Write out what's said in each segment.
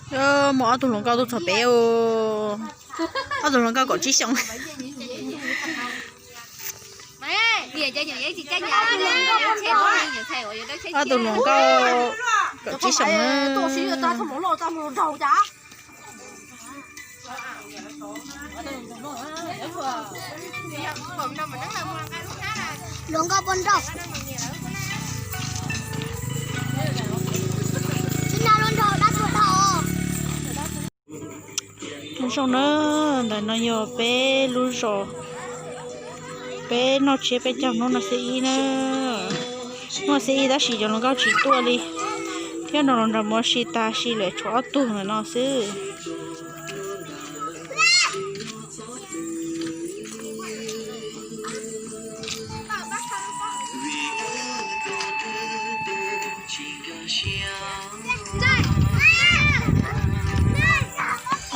Muaj ob tug hluas nkauj tuaj txog pem os. Ob tug hluas nkauj kaum tsib xyoos. Ob tug hluas nkauj kaum tsib xyoos. Hluas nkauj poj nrauj. Tsis nrog hluas nraug dab tsis dhau. Zoo na, ntawm no yog peb lub zos, peb noj tsiab peb caug hnub no xib ib na. Hnub xib ib tab sis cov hluas nkauj tsis tuaj li, thiab no los nrog mus ua si tas sis lawm tshuav ob tug ntawm no xwb.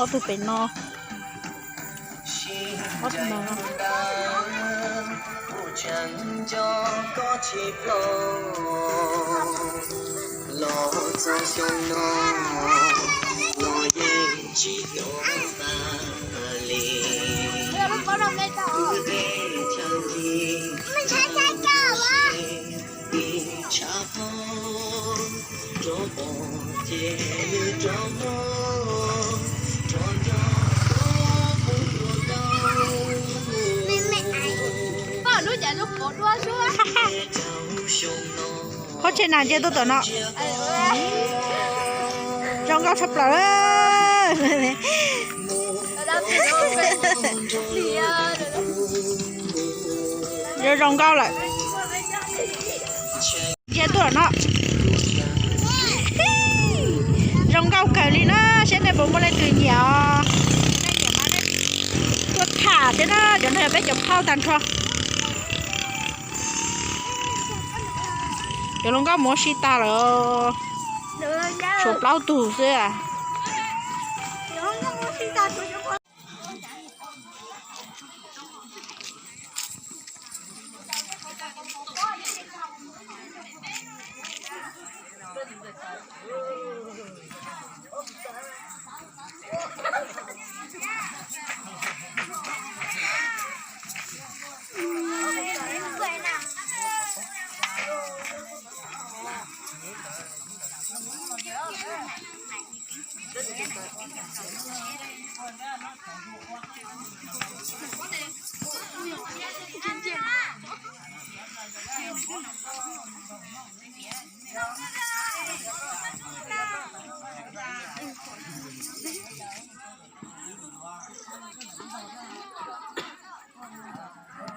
Ob tug pem no, ob tug no. Qhov tsheb na nce tuaj tom no. Zoo nkauj tshaj plaws. Zoo nkauj lawm. Nce tuaj no. Zoo nkauj kawg li na, seb nej puas muaj leej twg nyiam os. Tuaj tham thiab na, cov no yog peb cov phauj tag nrho. Cov hluas nkauj mus ua si tas lawm, tshuav plaub tug xwb.